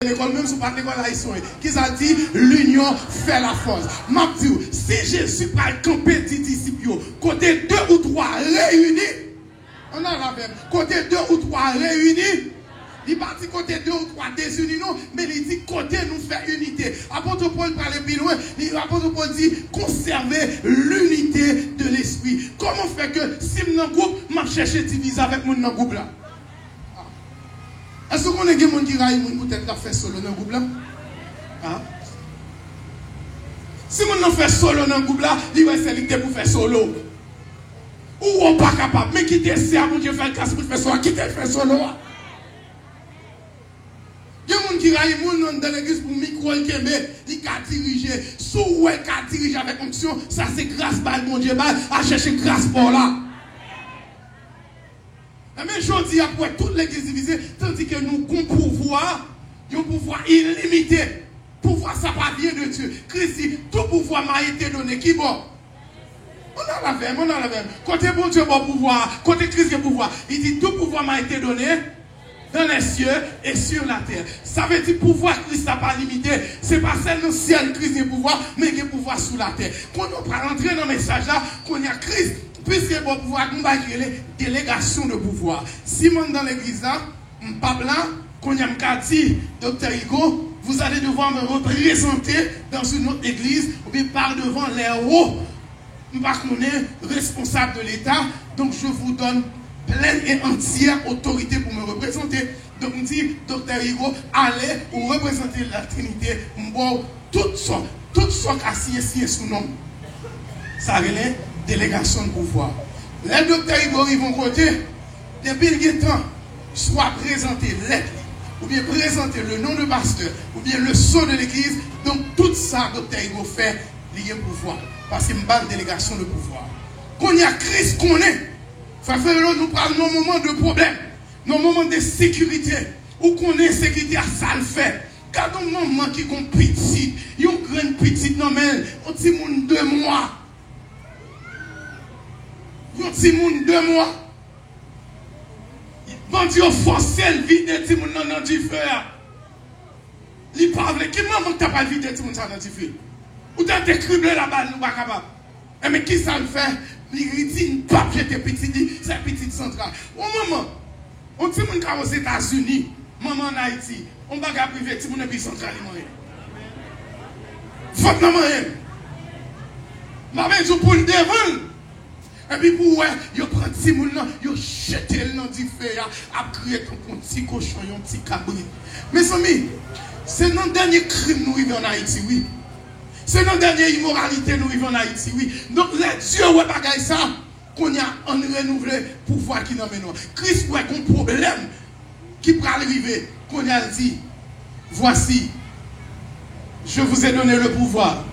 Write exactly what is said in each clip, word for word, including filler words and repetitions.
lekòl, menm si w pa t lekòl, Ayisyen w ye. Kisa l di? L'union fait la force. M ap di w, si Jezi pral kanpe di disip yo, kote de ou twa reyini, ann al avè m, kote de ou twa reyini, li pa di kote de ou twa dezini non, men li di kote nou fè inite. Apot Pòl prale pi lwen, li, Apot Pòl di, conservez l'unité de l'esprit. Kòman fè ke si m nan gwoup, m ap chèche divize avèk moun nan gwoup la? Èske w konnen gen moun ki rayi moun poutèt l ap fè solo nan gwoup la? A? Si moun nan fè solo nan gwoup la, li wè se li ki te pou fè solo. Ou wè w pa kapab, men kite sè a, Bondye fè l gras pou l fè solo a, kite l fè solo a. Gen moun ki rayi moun anndan legliz pou mikwo l kenbe, li ka dirije. Si w wè l ka dirije avèk onksyon, sa se gras bay Bondye bay, al chèche gras pa w la. Enben, jodi a, pou wè tout legliz divize, tandike nou gon pouvwa, yon pouvwa ilimite. Pouvwa sa pa vyen de Dye. Kris di, tout pouvoir m'a été donné. Ki bò? Ann al avè m, ann al avè m. Kote Bondye ba w pouvwa a? Kote Kris gen pouvwa? Li di, tout pouvoir m'a été donné dans les cieux et sur la terre. Sa vle di pouvwa Kris la pa limite. Se pa sèl nan syèl Kris gen pouvwa, men gen pouvwa sou latè. Kounye a w pral antre nan mesaj la, kounye a Kris, piske ba w pouvwa, gen yon bagay ki rele délégation de pouvoir. Si m anndan legliz la, m p ap la, kounye a m ka di, Doktè Rigo, vous allez devoir me représenter dans une autre église, oubyen par devant les hauts, m pa konnen, responsab de Leta, donk je vous donne pleine et entière autorité pour me représenter. Donk m di, Doktè Rigo, ale, ou reprezante la Trinite, m ba w tout sa, tout sa w ka siyen, siyen sou non m. Sa rele délégation de pouvoir. Lè Doktè Rigo rive yon kote, depi l gen tan, swa prezante lèt li, oubyen prezante le nom de pasteur, oubyen le sceau de l'église, donk tout sa Doktè Rigo fè, li gen pouvwa. Paske m ba l délégation de pouvoir. Kounye a Kris konnen, frè Felo, nou pral nan yon moman de pwoblèm, nan yon moman de sekirite. Ou konnen sekirite a sa l fè. Gade yon manman ki gon pitit, yon grenn pitit nan men l, yon timoun de mwa. Yon timoun de mwa. Bandi yo fòse l vide timoun nan nan dife a. Li pa vle. Ki manman ki ta pral vide timoun sa nan dife? Ou ta te krible l a bal, nou pa kapab. Enben, kisa l fè? Li di, li p ap jete pitit li, se pitit Santral. Yon manman, yon timoun ka Ozetazini, manman ann Ayiti, yon bagay ap rive timoun epi Santral li manyen. Vant nan manyen l. M pa vle di w pou l devan l. Epi pou w wè, yo pran timoun nan, yo jete l nan dife a, ap kriye tankou yon ti kochon, yon ti kabrit. Mezanmi, se nan dènye krim nou rive ann Ayiti, wi. Se nan dènye imoralite nou rive ann Ayiti, wi. Donk, lè Dye wè bagay sa, kounye a, ann renouvle pouvwa ki nan men nou an. Kris wè gon pwoblèm ki pral rive. Kounye a l di, voici, je vous ai donné le pouvoir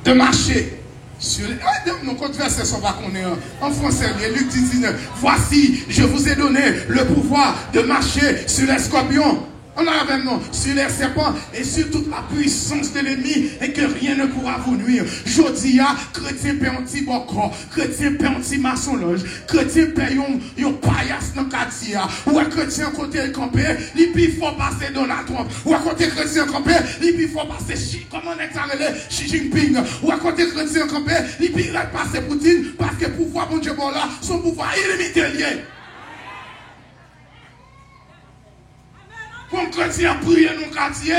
de marcher sur les... Ay, non, kot vèsè sa w pa konnen an? An fransè, li ye, Lik dis, diznèf. Voici, je vous ai donné le pouvoir de marcher sur les scorpions. Ann avè m non. Sur les serpents et sur toute la puissance de l'ennemi, et que rien ne pourra vous nuire. Jodi a, kretyen pè yon ti bòkò. Kretyen pè yon ti masonlòj. Kretyen pè yon, yon payas nan katye a. Ou wè kretyen kote l kanpe, li pi fò pase Donald Trump. Ou wè kote kretyen kanpe, li pi fò pase Xi, kòman nèg sa rele? Xi Jinping. Ou wè kote kretyen kanpe, li pi rèd pase Putin, paske pouvwa Bondye ba w la, se yon pouvwa ilimite l ye. Pou yon kretyen ap priye nan katye,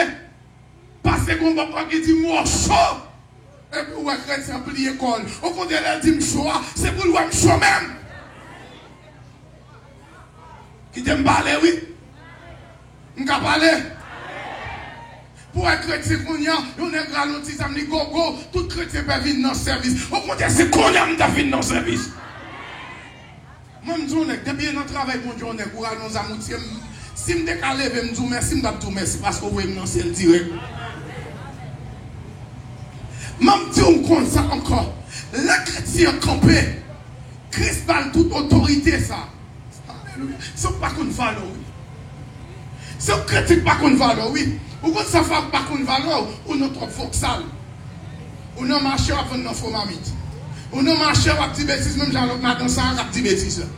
pase gon bòkò ki di, mo cho. Epi w wè kretyen an pliye kò l. Okontrè, lè l di m cho a, se pou l wè m cho menm. Kite m pale, wi. M ka pale? Pou w wè kretyen kounye a, yon nèg rale yon ti zam li gogo, tout kretyen pè vin nan sèvis. Okontrè, se kounye a m t ap vin nan sèvis. Mwen, m di w nèg, depi e nan travay Bondye w nèg, ou rale yon zam ou tiye m, si m te ka leve m di w mèsi, m t ap di w mèsi paske w voye m nan syèl dirèk. M ap di w konsa ankò, lè kretyen an kanpe, Kris ba l tout otorite sa. Alelouya. Se w pa konn valè w, wi. Se w kretyen k pa konn valè w, wi. Ou konn sa fè w pa konn valè w? Ou nan twòp voksal. Ou nan mache, w ap vann nan fo mamit. Ou nan mache, w ap di betiz, menm jan lòt madan sa a k ap di betiz la.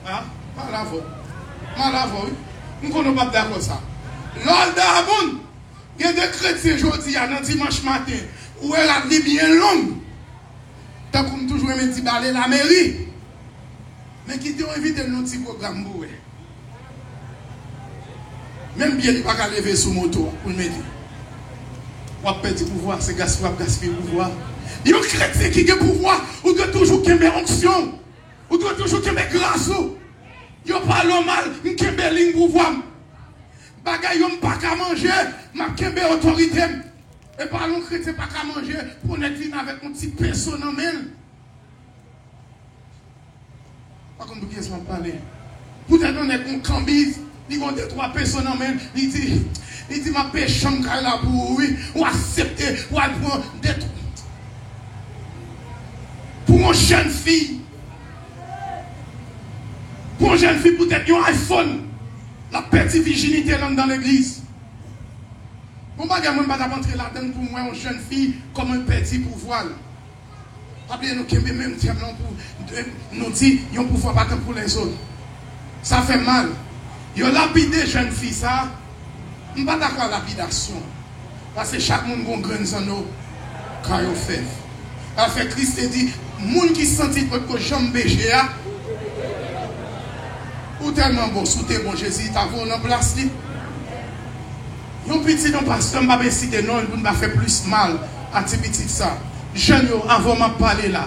A, mal avè w. Mal avè w, wi. M konnen w p ap dakò sa. Lè w da moun, gen de kretyen jodi a nan dimanch maten, ou wè rad li byen long. Tankou m toujou renmen di, bale lameri. Men kite yo envite l nan ti pwogram pou wè. Menm pye li pa ka leve sou moto a pou l mete. W ap pèdi pouvwa, se gaspiye w ap gaspiye pouvwa. Yon kretyen ki gen pouvwa, ou dwe toujou kenbe onksyon w. Ou dwe toujou kenbe gras ou. Yo pale w mal, m kenbe liy pouvwa m. Bagay yo m pa ka manje, m ap kenbe otorite m. E pa yon kretyen pa ka manje, pou nèg vin avèk yon ti penso nan men l. Pa konn pou kiyès m ap pale. Poutèt yon nèg gon kanbiz, li gon de twa penso nan men l, li di, li di, "M ap peye chanm kay la pou ou, wi. Ou aksepte, ou al pran de twa." Pou yon jèn fi, pou yon jèn fi, poutèt yon iPhone, l ap pèdi vijinite l anndan legliz. Bon bagay, mwen m pa t ap antre ladann pou m wè yon jèn fi kòman l pèdi pouvwa l. Pa bliye nou kenbe menm tèm nan pou nou di yon pouvwa pa tankou lèzòt. Sa fè mal. Yo lapide jèn fi sa. M pa dakò a lapidasyon. Paske chak moun gon grenn zanno ka yo fè. Sa fè Kris te di, moun ki santi l potko janm peche a, ou tèlman bon, si w te bon, Jezi ta voye w nan plas li. Yon pitit yon pastè, m p ap site non l pou n pa fè plis mal a ti pitit sa. Jèn yo, avan m ap pale la,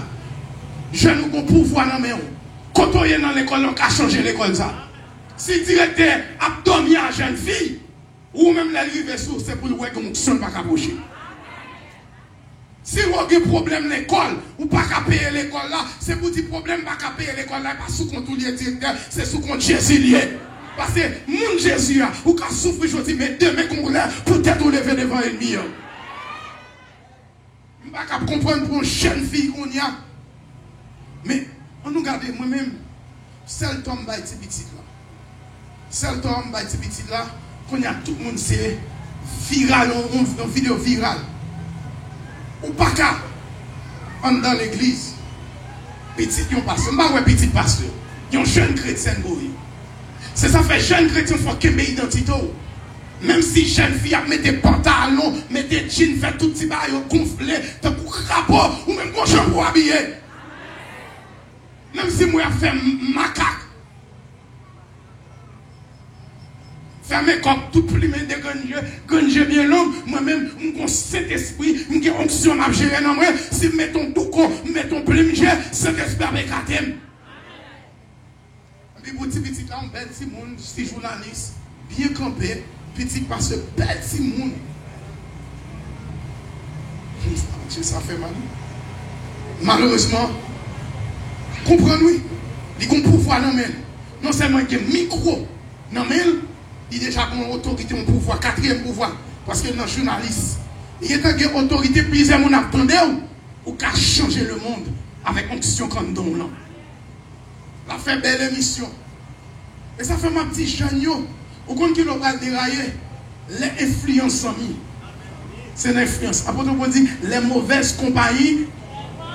jèn ou gon pouvwa nan men w. Kote w ye nan lekòl la, w ka chanje lekòl sa. Si direktè ap dòmi a jèn fi, ou menm lè l rive sou w, se pou l wè gen onksyon l pa ka pwoche. Si w gen pwoblèm lekòl, ou pa ka peye lekòl la, se pou di pwoblèm pa ka peye lekòl la, e pa sou kont ou l ye direktè, se sou kont Jezi l ye. Paske moun Jezi a, ou ka soufri jodi, men demen gon lè, poutèt ou leve devan ènmi an. M pa ka konprann pou yon jèn fi kounye a. Men, ann nou gade, mwen menm, sèl tò m bay ti pitit la. Sèl tò m bay ti pitit la, kounye a tout moun se viral, yon, yon, yon videyo viral. Ou pa ka anndan legliz, pitit yon pastè, m pa wè pitit pastè, yon jèn kretyèn voye. Se sa fè jèn kretyen fò kenbe idantite w. Menm si jèn fi ap mete pantalon, mete djin, fè tout ti bagay yo gonfle, tankou krapo, ou menm gon jan pou w abiye. Menm si mwen ap fè m-, makak, fè mekòp, tout plimen, de grenn je, grenn je byen long, mwen menm, m gon Sentespri, m gen onksyon m ap jere nan mwen, si m mete yon douko, m mete yon plim je, Sentespri ap ekate m. Epi pou ti pitit la, yon bèl timoun, ti jounalis, byen kanpe, pitit pastè, bèl timoun. Adye, sa fè mal wi. Malerezman, konprann wi, li gon pouvwa nan men l. Non sèlman li gen mikwo nan men l, li deja gon otorite, yon pouvwa, katriyèm pouvwa, paske l nan jounalis. Li gentan gen otorite, plizyè moun ap tande w, ou ka chanje lemonn avèk onksyon k anndan w lan. L ap fè bèl emisyon. E sa fè m ap di jèn yo, ou konn kilè w pral deraye? Lè enfliyans zanmi. Se nan enfliyans. Apot Pòl di, les mauvaises compagnies,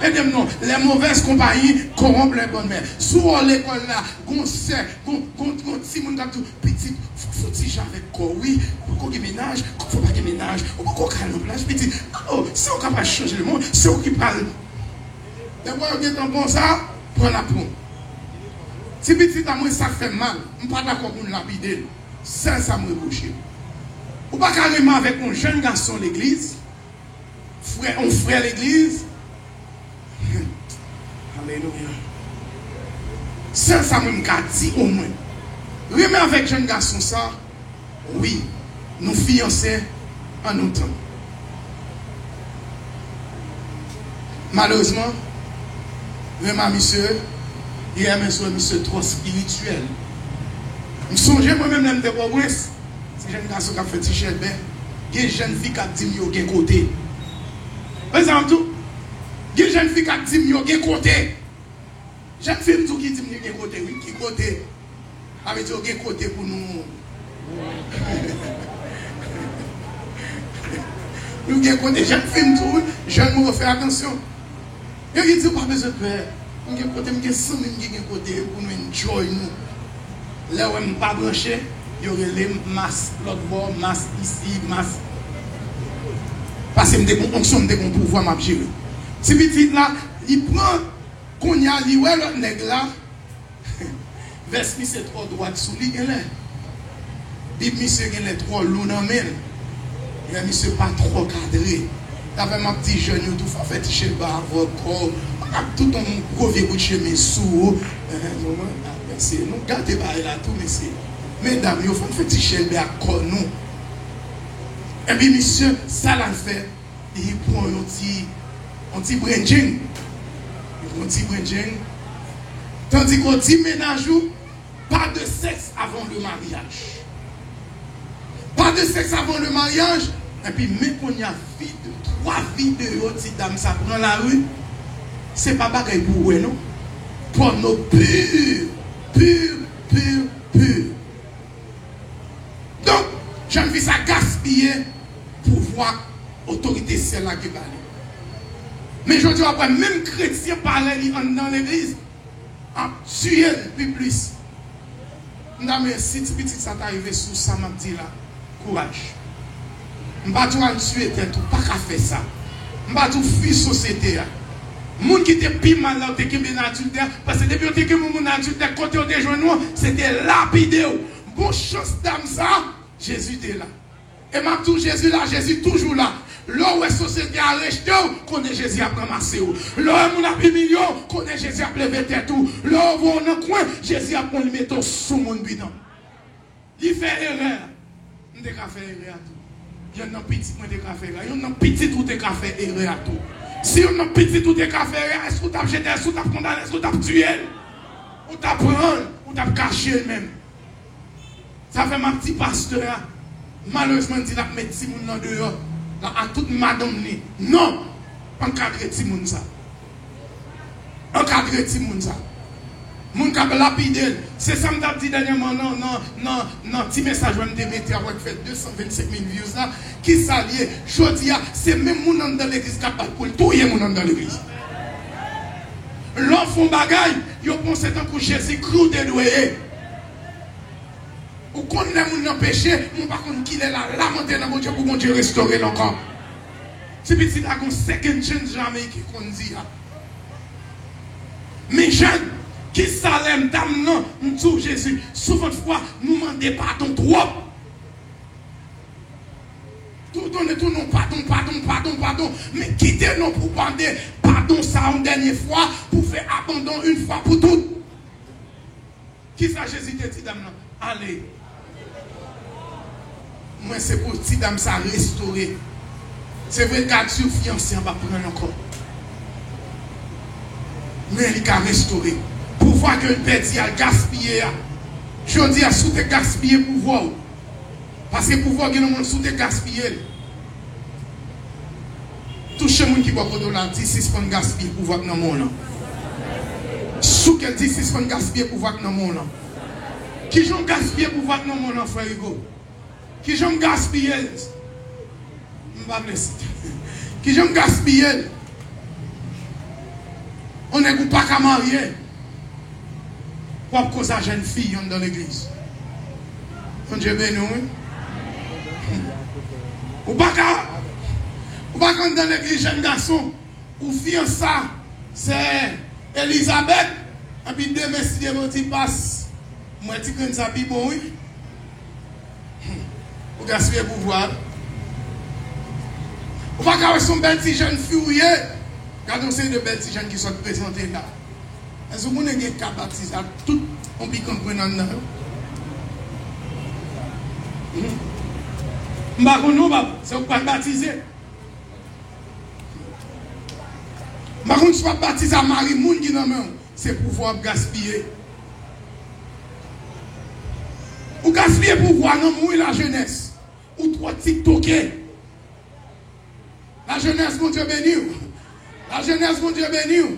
ede m non, les mauvaises compagnies corrompent les bonnes mœurs. Si w wè w lekòl la, gon sè, gon, gon, gon timoun k ap di w, pitit, fò, fò w ti jan avèk kò w wi, poko gen mennaj, fò pa gen mennaj, ou poko ka al nan plaj, pitit. Oh, se ou k ap chanje lemonn, se ou ki pral Lè bwa yo gentan bon sa, pran l ap pran. Ti pitit la, mwen sa k fè m mal, m pa dakò pou n lapide l. Sèl sa m repwoche l. Ou pa ka renmen avèk yon jèn gason legliz, frè, yon frè legliz. Alelouya. Sèl sa mwen m ka di omwen. Renmen avèk jèn gason sa, Wi, nou fiyanse, ann nou tann. Malerezman, renmen misye, li renmen sou misye twò espirityèl. M sonje mwen menm lè m te Pòtoprens, ti jèn gason k ap fè ti chèlbè, gen jèn fi k ap di m yo gen kote. Wè sa m di w? Gen jèn fi k ap di m yo gen kote. Jèn fi m di w ki di m li gen kote, wi, ki kote? Sa vle di yo gen kote pou nou. Nou gen kote, jèn fi m di w, wi, jèn mwen yo fè atansyon. Yo ki di w pa bezwen pè. M gen kote, m gen zanmi m ki gen kote pou nou enjoy nou. Lè w wè m pa branche, Yo rele m mas lòt bò, mas isi, mas. Paske m te gon onksyon, m te gon pouvwa, m ap jere. Ti pitit la, li pran, kounye a, li wè lòt nèg la. Vès misye twò dwat sou li, genlè. Bib misye genlè twò lou nan men l. Lè misye pa twò kadre. Sa fè m ap di jèn yo tou, fò fè ti chelba avè kò w. Pa ka tout yon gwo vye bout chemiz sou ou. Enhen, nou, mwen, a, mesye, nou gate bagay la tou, mesye. Medam yo, fò n fè ti chelbe ak kò nou. Epi misye, sa l al fè, li pran yon ti, yon ti brenjeng. Li pran yon ti brenjeng. Tandike w di mennaj ou, pas de sexe avant le mariage. Pas de sexe avant le mariage. Epi men kounye a vid, twa videyo ti dam sa pran lari. Se pa bagay pou wè non. Pòno pur, pur, pur, pur. Donk, jèn fi sa gaspiye pouvwa otorite syèl la gen ba li. Men jodi a w ap wè menm kretyen parèy li anndan legliz ap tiye l pi plis. M ta renmen si ti pitit sa ta rive sou sa m ap di la, kouraj. M pa di w al tiye tèt ou, pa ka fè sa. M pa di w fwi sosyete a. Moun ki te pi mal la, yo te kenbe nan adiltè, paske depi yo te kenbe yon moun nan adiltè, kote yo te jwenn ou, se te lapide w. Bon chans dam sa, Jezi te la. E m ap di w, Jezi la, Jezi toujou la. Lè w wè sosyete a rejte w, konnen Jezi ap ranmase w. Lè w wè moun ap imilye w, konnen Jezi ap leve tèt ou. Lè yo voye w nan kwen, Jezi ap konn li mete w sou moun pidan. Li fè erè. M te ka fè erè a tou. Yonn nan pitit mwen te ka fè erè a. Yonn nan pitit ou te ka fè erè a tou. Si yonn nan pitit ou te ka fè erè a, èske w t ap jete l, èske w t ap kondane l, èske w t ap tiye l? Ou t ap pran l, ou t ap kache l menm. Sa fè m ap di pastè a, malerezman, di l ap met timoun nan deyò la a tout madanm li. Non! Ankadre timoun sa. Ankadre timoun sa. Moun k ap lapide l. Se sa m t ap di dènyèman nan, nan, nan, nan ti mesaj mwen m te mete a, wè k fè de san vennsenk mil views la. Kisa l ye? Jodi a, se menm moun anndan legliz k ap bat pou l touye moun anndan legliz. Lè w fè yon bagay, yo panse tankou Jezikri w te dwe ye. Ou konn lè moun nan peche, men w pa konn kilè l a lamante nan Bondye pou Bondye restore l ankò. Ti pitit la gon second chance, jan Ameriken konn di a. Men jèn, kisa lè m dam nan, m di w Jezi, souvantfwa nou mande padon twòp. Tou tounen tou non, padon, padon, padon, padon. Men kite non pou mande padon sa yon dènye fwa, pou fè abandon yon fwa pou tout. Kisa Jezi te di dam nan? Ale. Mwen se pou ti dam sa restore. Se vre, gad si w fiyanse an pa pran l ankò. Men li ka restore. Pouvwa ke l pèdi a, l gaspiye a. Jodi a, si w te gaspiye pouvwa w, paske pouvwa w gen nan men w, si w te gaspiye l, touche moun ki bò kote w la, di, sispann gaspiye pouvwa k nan men w lan. Souke l, di, sispann gaspiye pouvwa k nan men w lan. Kijan w gaspiye pouvwa k nan men w lan, frè Rigo? Kijan m gaspiye l? M pa vle site. Kijan m gaspiye l? On nèg ou pa ka marye, w ap koz a jèn fi anndan legliz. Bondye beni w, wi. Ou pa ka, ou pa ka anndan legliz, jèn gason, ou fiyanse a sè Elizabeth, epi demen, si Dye vle, w di, pas, m wè ti grenn sa pi bon, wi. Ou gaspiye pouvwa. Ou pa ka wè se yon bèl ti jèn fi ou ye. Gade yon seri de bèl ti jèn ki sot prezante la. Èske ou konnen gen ka batize ak tout yon pikan grenn anndan yo? Hmm. M pa konn non, papa. Se ou k pral batize. M pa konn si w ap batize a mari moun ki nan men w. Se pouvwa w ap gaspiye. Ou gaspiye pouvwa nan moun, wi, lajenès. Ou twò tiktoke. Lajenès, Bondye beni w. Lajenès, Bondye beni w.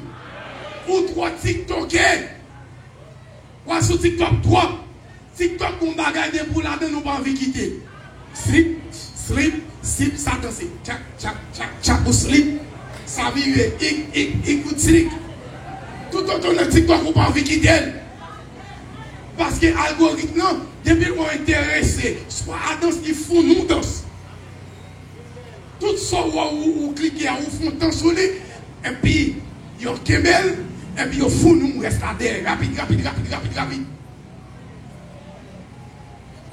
Ou twò tiktoke. W al sou TikTok twòp. TikTok gon bagay depi w ladan l ou pa anvi kite. Slip, slip, slip, sa danse. Tchak, tchak, tchak, tchak, ou slip. Sa vire, ik, ik, ik, ou trik. Toutotan nan TikTok ou pa anvi kite l. Paske algoritm nan, depi l wè w enterese, swa a dans, li founi w dans. Tout sa w wè ou, ou klike a, ou fè yon tan sou li, epi yo kenbe l, epi yo founi w rès la dèyè, rapid, rapid, rapid, rapid, rapid.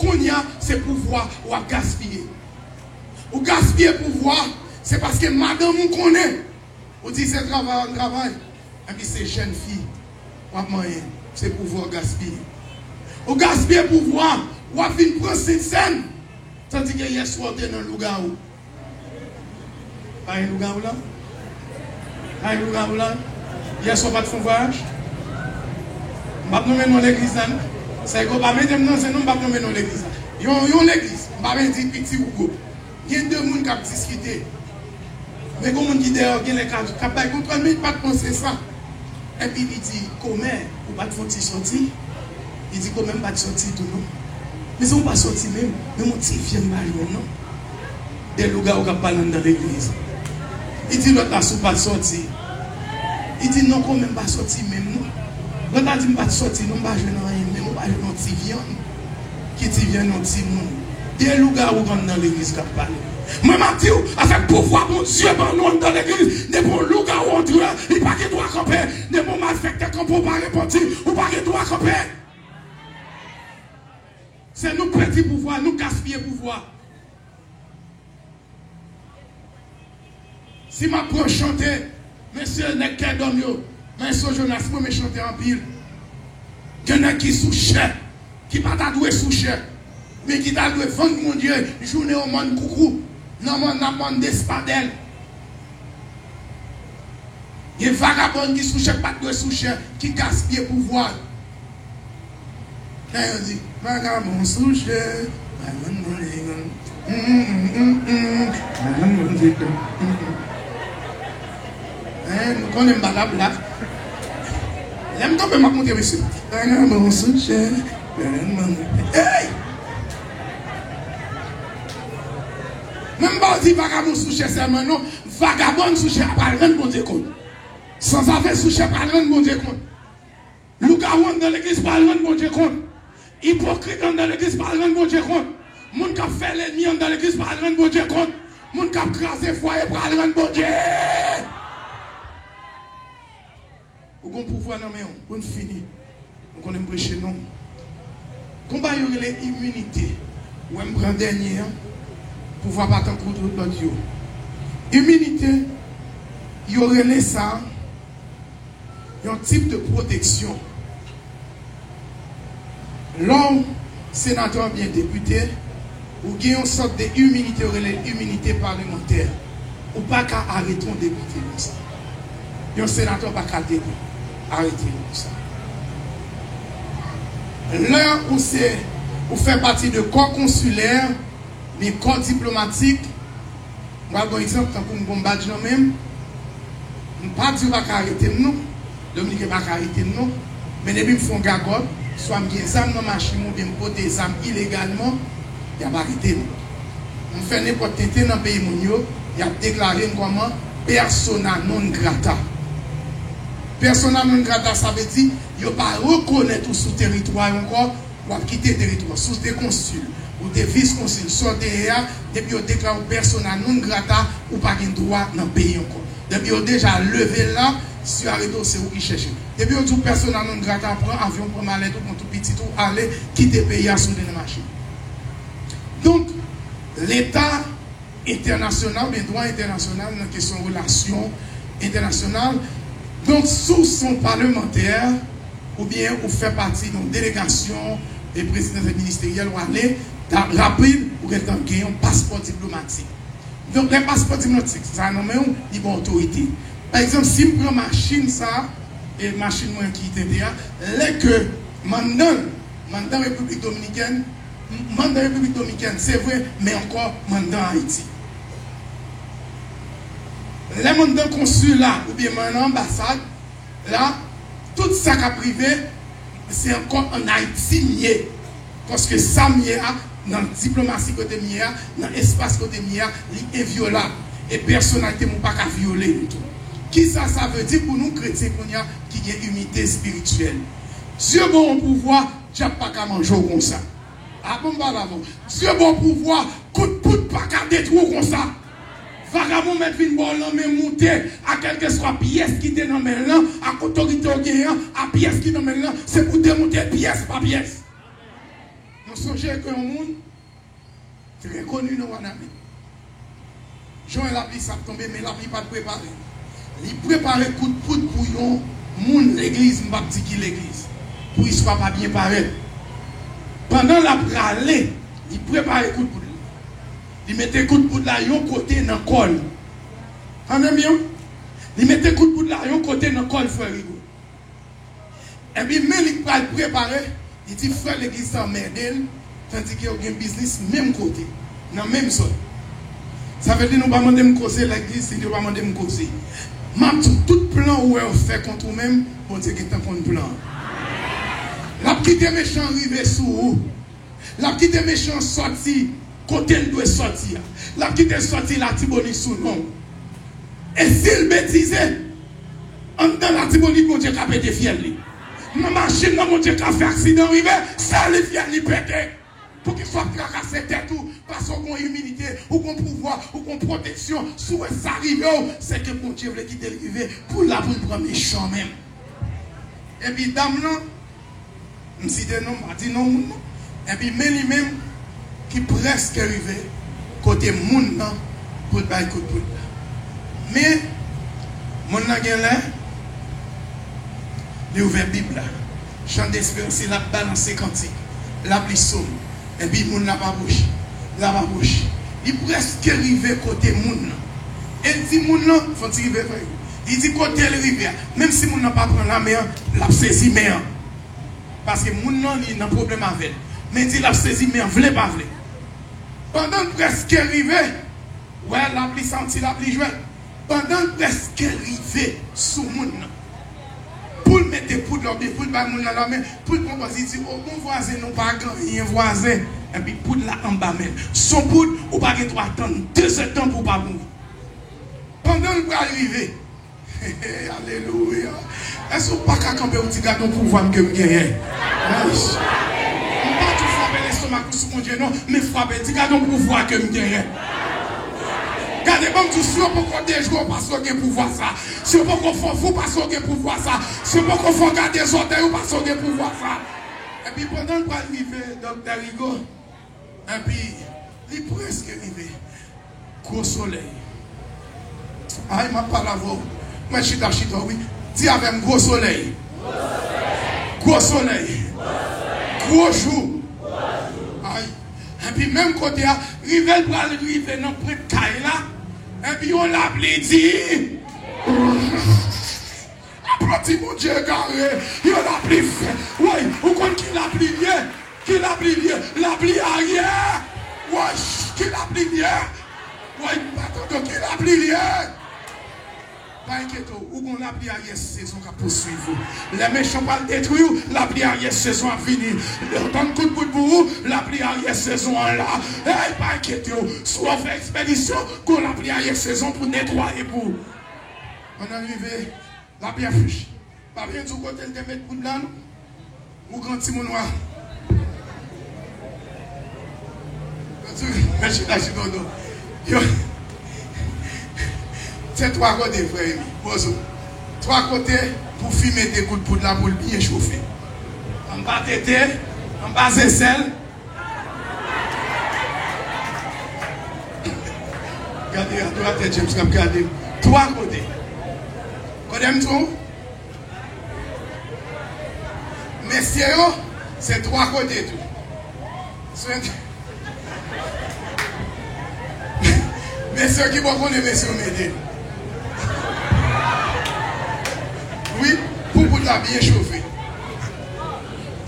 Kounye a, se pouvwa w ap gaspiye. Ou gaspiye pouvwa, se paske madanm ou konnen. Ou di se travay w ap travay, epi se jèn fi w ap manyen, se pouvwa w gaspiye. Ou gaspiye pouvwa, w ap vin pran sentsèn, tandike yèswa w te nan lougawou. Pa gen lougawou la? Pa gen lougawou la? Yèswa w pa t fè yon vwayaj? M p ap nonmen non legliz la, non. Sègo pa mete m nan zen, non, m p ap nonmen non legliz la. Yon, yon legliz, m pa vle di piti ou gwo. Gen de moun k ap diskite. Men gen moun ki dèyè w, genlè k ap, k ap bay kont, men li pa t panse sa. Epi li di, "Kòmè, ou pa t fè yon ti sòti?" Li di, "Kòmè, m pa t sòti tou, non." Men si w pa sòti menm, menm yon ti vyann pa jwenn, non. De lougawou k ap pale anndan legliz. Li di lòt la, "Si w pa t sòti." Li di, "Non, kòmè, m pa sòti menm, non." Lòt la di, "M pa t sòti, non, m pa jwenn anyen, menm ou pa jwenn yon ti vyann." Ki ti vyann yon timoun. De lougawou k anndan legliz k ap pale. Mwen, m ap di w, avèk pouvwa Bondye ban nou anndan legliz, depi yon lougawou antre, li pa gen dwa kanpe. Depi yon malfektè kanpe, ou pa repanti, ou pa gen dwa kanpe. Se nou k pèdi pouvwa, nou gaspiye pouvwa. Si m ap pran chante, mesye, nèg Kèdòm yo, Maestro Jonas, mwen renmen chante anpil. Gen nèg ki sou chè, ki pa ta dwe sou chè, men ki ta dwe vann Bondye jounen yo mòn koukou, nan mòn, nan mòn Despadèl. Gen vagabòn ki sou chè, ki pa t dwe sou chè, ki gaspiye pouvwa. Lè yo di, "Vagabon sou chè, vagabon sou chè, vagabon sou chè." Hein, nou konnen m pa t ap la. Lè m tonbe, m ap montre mesye. Vagabon sou chè, vagabon sou chè. Hey! Menm pa w di vagabon sou chè sèlman, non. Vagabòn sou chè a pral rann Bondye kont. Sanzave sou chè pral rann Bondye kont. Lougawou anndan legliz pral rann Bondye kont. Ipokrit anndan legliz pral rann Bondye kont. Moun k ap fè lènmi anndan legliz pral rann Bondye kont. Moun k ap kraze fwaye pral rann Bondye. Ou gon pouvwa nan men w, pou n fini. Ou konnen m preche non. Gon bagay yo rele iminite. Ou wè m pran dènye an, pouvwa pa tankou tout lòt yo. Iminite, yo rele sa yon tip de pwoteksyon. Lè w senatè oubyen depite, ou gen yon sòt de iminite, yo rele iminite palemantè. Ou pa ka arete yon depite konsa. Yon senatè pa ka de-, arete l konsa. Lè ou se, ou fè pati de kò konsilè, men kò diplomatik, m pral ba w egzanp, tankou m gon badj nan men m, m pa di yo pa ka arete m non. Dominiken pa ka arete m non. Men depi m fè yon gagòt, swa m gen zam nan machin mwen oubyen m pote zam ilegalman, y ap arete m. M fè nenpòt tenten nan peyi moun yo, y ap deklare m kòman persona non grata. Persona non grata, sa vle di, yo pa rekonèt ou sou teritwa yo ankò, w ap kite teritwa. Si w te konsil, ou te vis konsil, sa w te ye a, depi yo deklare w persona non grata, ou pa gen dwa nan peyi ankò. Depi yo deja leve l la, si yo arete w, se ou ki chèche. Depi yo di w persona non grata, pran avyon, pran malèt ou, pran tout pitit ou, ale, kite peyi a si w te nan mache. Donk, Leta entènasyonal, oubyen dwa entènasyonal nan kesyon relasyon entènasyonal. Donk, si w se yon palemantè, oubyen ou fè pati de yon delegasyon e prezidans ministeryèl, ou ale, ta-, rapid, ou gentan gen yon paspò diplomatik. Donk, lè paspò diplomatik sa nan men w, li ba w otorite. Pa egzanp, si m pran machin sa, e machin mwen ki tenten a, lè ke mandan, mandan Repiblik Dominikèn, mandan Repiblik Dominikèn, se vre, men ankò mandan Ayiti. Lè mandan konsila oubyen mandan anbasad la, tout sa k ap rive, se ankò ann Ayiti m ye. Paske sa m ye a, nan diplomasi kote m ye a, nan espas kote m ye a, li envyolab. E pèsonalite m ou pa ka vyole li tou. Kisa sa vle di pou nou kretyen kounye a ki gen inite espirityèl? Dye ba w yon pouvwa Dyab pa ka manje w konsa. A bon, m pale avè w. Dye ba w pouvwa, kout poud pa ka detwi w konsa. Vagabon mèt vin ba w lanmen moute a kèlkeswa pyès ki te nan men l lan, ak otorite w genyen an, a pyès ki nan men l lan, se pou demoute pyès pa pyès. Nou sonje ke yon moun trè koni nan Wanament. Jan lapli sa ap tonbe, men lapli pa t prepare. Li prepare kout poud pou yon moun legliz, m p ap di ki legliz, pou istwa pa byen parèt. Pandan l ap rale, li prepare kout poud la. Li mete kout poud la yon kote nan kò l. Tande m byen, wi. Li mete kout poud la yon kote nan kò l, frè Rigo. Epi men li k pral prepare, li di frè legliz sa anmède l, tandike yo gen biznis menm kote, nan menm zòn. Sa vle di nou pa mande m koze legliz, si yo pa mande m koze. M ap di w, tout plan ou wè yo fè kont ou menm, Bondye gentan konn plan an. L ap kite mechan an rive sou ou. L ap kite mechan an sòti kote l dwe sòti a. L ap kite l sòti Latibonit sou non w. E si l betize, anndan Latibonit, Bondye ka pete fyèl li. Nan machin nan, Bondye ka fè aksidan rive, sèl li fyèl li pete. Poukisa w ap trakase tèt ou? Paske w gen iminite, ou gen pouvwa, ou gen pwoteksyon. Si w wè sa rive w, se ke Bondye vle kite l rive pou l la pou l pran mechan menm. Epi dam nan, m site non, m pa di non moun nan. Epi men li menm ki prèske rive kote moun nan pou l bay kout poud la. Men moun nan gen lè li ouvè Bib la. Chan desperans, l ap balanse kantik, l ap li sòm. Epi moun la pa bouche, la pa bouche. Li prèske rive kote moun nan. E l di moun nan, fò ti rive vre. Li di kote l rive a, menm si moun nan pa pran lanmen an, l ap sezi men an. Paske moun nan li nan pwoblèm avè l. Men di l ap sezi men an, vle pa vle. Pandan l prèske rive, wè lapli sa yon ti lapli jwèt. Pandan l prèske rive sou moun nan, pou l mete poud la oubyen pou l bay moun nan lanmen, pou l pran pòz, li di, "O bon vwazen, nou pa gen anyen vwazen." Epi poud la anba men l. Se yon poud ou pa gen dwa tann de zèdtan pou w pa mouri. Pandan l pral rive, alelouya. Èske w pa ka kanpe, w di, "Gade yon pouvwa m ke m genyen"? Ay. M pa di w frape lestomak ou sou Bondye non, men frape, di, "Gade yon pouvwa ke m genyen." Gade, ban m di w, si yo poko dejwe w, paske w gen pouvwa sa. Si yo poko fè w fou, paske w gen pouvwa sa. Si yo poko fè w gade zòtèy ou, paske w gen pouvwa sa. Epi pandan l pral rive, Dòktè Rigo, epi li prèske rive. Gwo solèy. Ay, m ap pale avè w. Mwen chita, chita, wi. Di avè m, gwo solèy. Gwo solèy. Gwo jou. Ay. Epi menm kote a, rive l pral rive nan pwent kay la, epi yon lapli di, aplodi Bondye egare, yon lapli fè. Woy, ou konn ki lapli l ye? Ki lapli l ye? Lapli aryè. Woy, ki lapli l ye? Woy, m pa tande w, ki lapli l ye? Pa enkyete w, ou gon lapli aryè sezon k ap pouswiv ou. Lè mechan pral detwi w, lapli aryè sezon ap vini. Lè w tann kout poud pou ou, lapli aryè sezon an la. Ey, pa enkyete w, si w fè ekspedisyon, gon lapli aryè sezon pou netwaye pou ou. Ann rive, lapli a fich. Pa byen di w kote l te met poud la, non. Ou gran timoun wa. Mèsi, mèsi, tonton. Yo. Se twa kote, frè Emi. Bozo. Twa kote pou fimen de kout poud la pou l byen chofe. Anba tete, anba zesèl. Gade, gade atè James k ap gade m. Twa kote. Kote m tou? Mesye yo, se twa kote tou. Se, mesye ki bò konnen mesye yo mete. Wi, pou poud la byen chofe.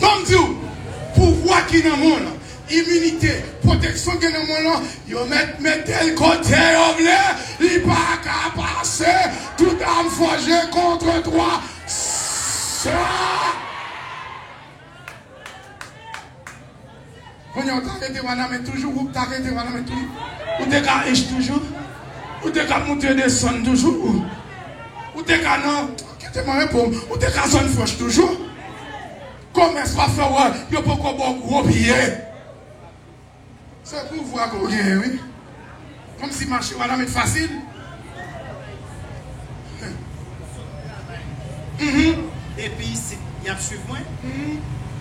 Ban m di w, pouvwa ki nan men w lan, iminite, pwoteksyon gen nan men w lan, yo mèt mete l kote yo vle, li pa ka pase, tout arme forgée contre toi sera. Kounye a, ou ta rete Wanament toujou, ou ta rete Wanament toujou. Ou te ka Ench toujou. Ou te ka monte desann toujou. Ou te ka nan, kite mwen reponn, ou te ka zòn franch toujou. Komès w ap fè, wè, yo poko ba w gwo biyè. Se pouvwa ke w genyen, wi. Kòmsi mache Wanament fasil. Mhm. Epi, si y ap swiv mwen,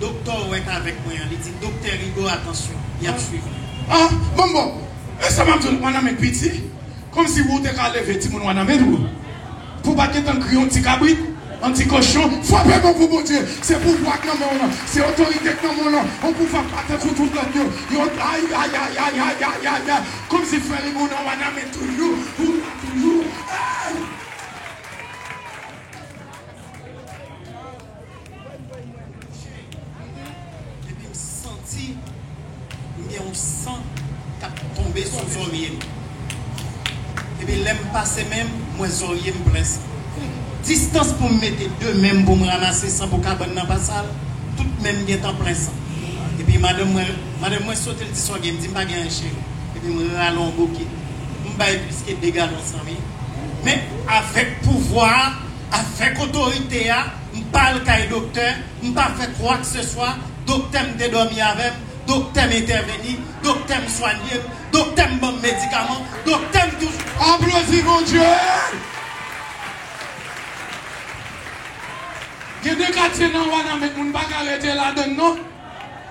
doktè w wè k avèk mwen an, li di, "Doktè Rigaud, atansyon, y ap swiv mwen." Ah, bon, bon. E sa m ap di w, Wanament piti. Kòmsi ou te ka leve timoun Wanament ou. Pou pa gentan kri yon ti kabrit, yon ti kochon, frape bon pou Bondye. Se pouvwa k nan men w lan. Se otorite k nan men w lan. Yon pouvwa k pa tankou tout lòt yo. Yo, ay, ay, ay. Kòmsi frè Rigaud nan Wanament toujou. Ou la toujou. Ay! Epi m santi m gen yon san k ap tonbe sou zòrye m. Epi lè m pase men m, m wè zòrye m plen san. Distans pou m mete de men m pou m ranmase san pou kabann nan pa sal, tout men m gentan plen san. Epi madanm mwen, madanm mwen sote, l di, "Sa w gen?" M di, "M pa gen anyen, cheri." Epi m rale yon boke. M bay plis ke de galon san, wi. Men avèk pouvwa a, avèk otorite a, m pa al kay doktè, m pa fè kwakseswa, doktè m te dòmi avè m, doktè m entèveni, doktè m swanye m, doktè m ban m medikaman, doktè m toujou. Aplodi Bondye! Gen de katye nan Wanament moun pa ka rete ladann non.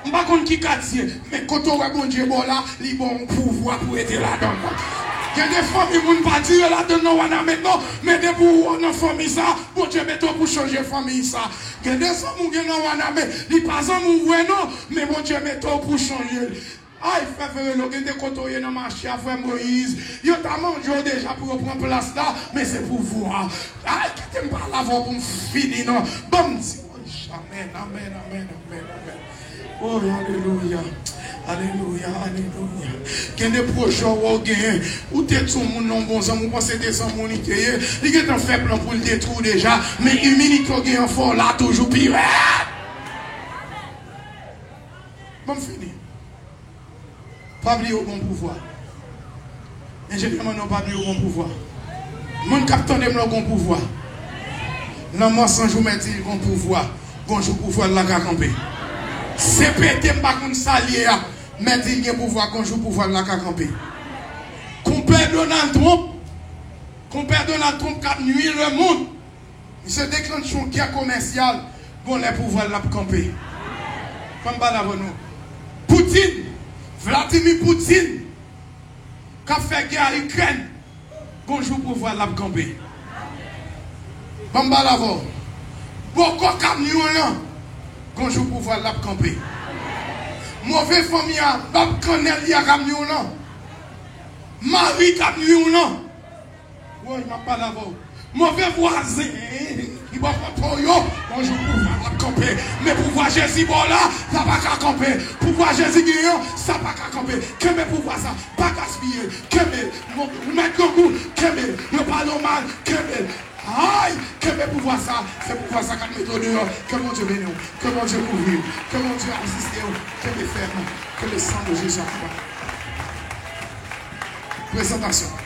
M pa konn ki katye, men kote w wè Bondye ba w la, li ba w yon pouvwa pou w rete ladann. Gen de fanmi moun pa dire ladann nan Wanament non, men depi w nan fanmi sa, Bondye mete w pou chanje fanmi sa. Gen de zanmi w gen nan Wanament, li pa zanmi w vre non, men Bondye mete w pou chanje l. Ay, frè Ferelo, gen de kote w ye nan mache a, frè Moyiz. Yo ta manje w deja pou yo pran plas la, men se pouvwa. Ay, kite m pale avè w pou m fini non. Ban m di, amèn, amèn, amèn, amèn, amèn. Oh, alelouya. Alelouya, alelouya. Gen de pwojè w genyen. Ou te di yon moun nan yon bon zanmi, ou panse de zanmi w li te ye. Li gentan fè plan pou l detwi w deja. Men imilite w genyen fè w la toujou pi rèd. Ban m fini. Pa bliye w gon pouvwa. Enjenyè mande w pa bliye w gon pouvwa. Moun k ap tande m la w gon pouvwa. Lanmò san jou mèt di l gon pouvwa. Gon jou pouvwa l la ka kanpe. Se pete m pa konn sa l ye a. Mèt di l gen pouvwa, gon jou pouvwa l la ka kanpe. Konpè Donald Trump, konpè Donald Trump k ap nwi lemonn. Misye deklanche yon gè komèsyal, gon lè pouvwa l ap kanpe. Fò m pale avè nou. Poutine, Vladimir Poutine, k ap fè gè a Ikrèn, gon jou pouvwa l ap kanpe. Ban m pale avè w. Bòkò k ap nwi w lan, gon jou pouvwa l ap kanpe. Move fanmi a, bab kannèl li a k ap nwi w lan. Mari k ap nwi w lan. Woy, m ap pale avè w. Move vwazen ki bò kote w yo, yon jou pouvwa l ap kanpe. Men pouvwa Jezi ba w la, sa pa ka kanpe. Pouvwa Jezi genyen an, sa pa ka kanpe. Kenbe pouvwa sa, pa gaspiye. Kenbe l. Ou mèt grangou, kenbe l. Yo pale w mal, kenbe l. Ay, kenbe pouvwa sa, se pouvwa sa k ap mete w deyò. Ke Bondye beni w, ke Bondye kouvri w, ke Bondye asiste w. Kenbe fèm, ke le sang de Jésus accompagne. Prezantasyon.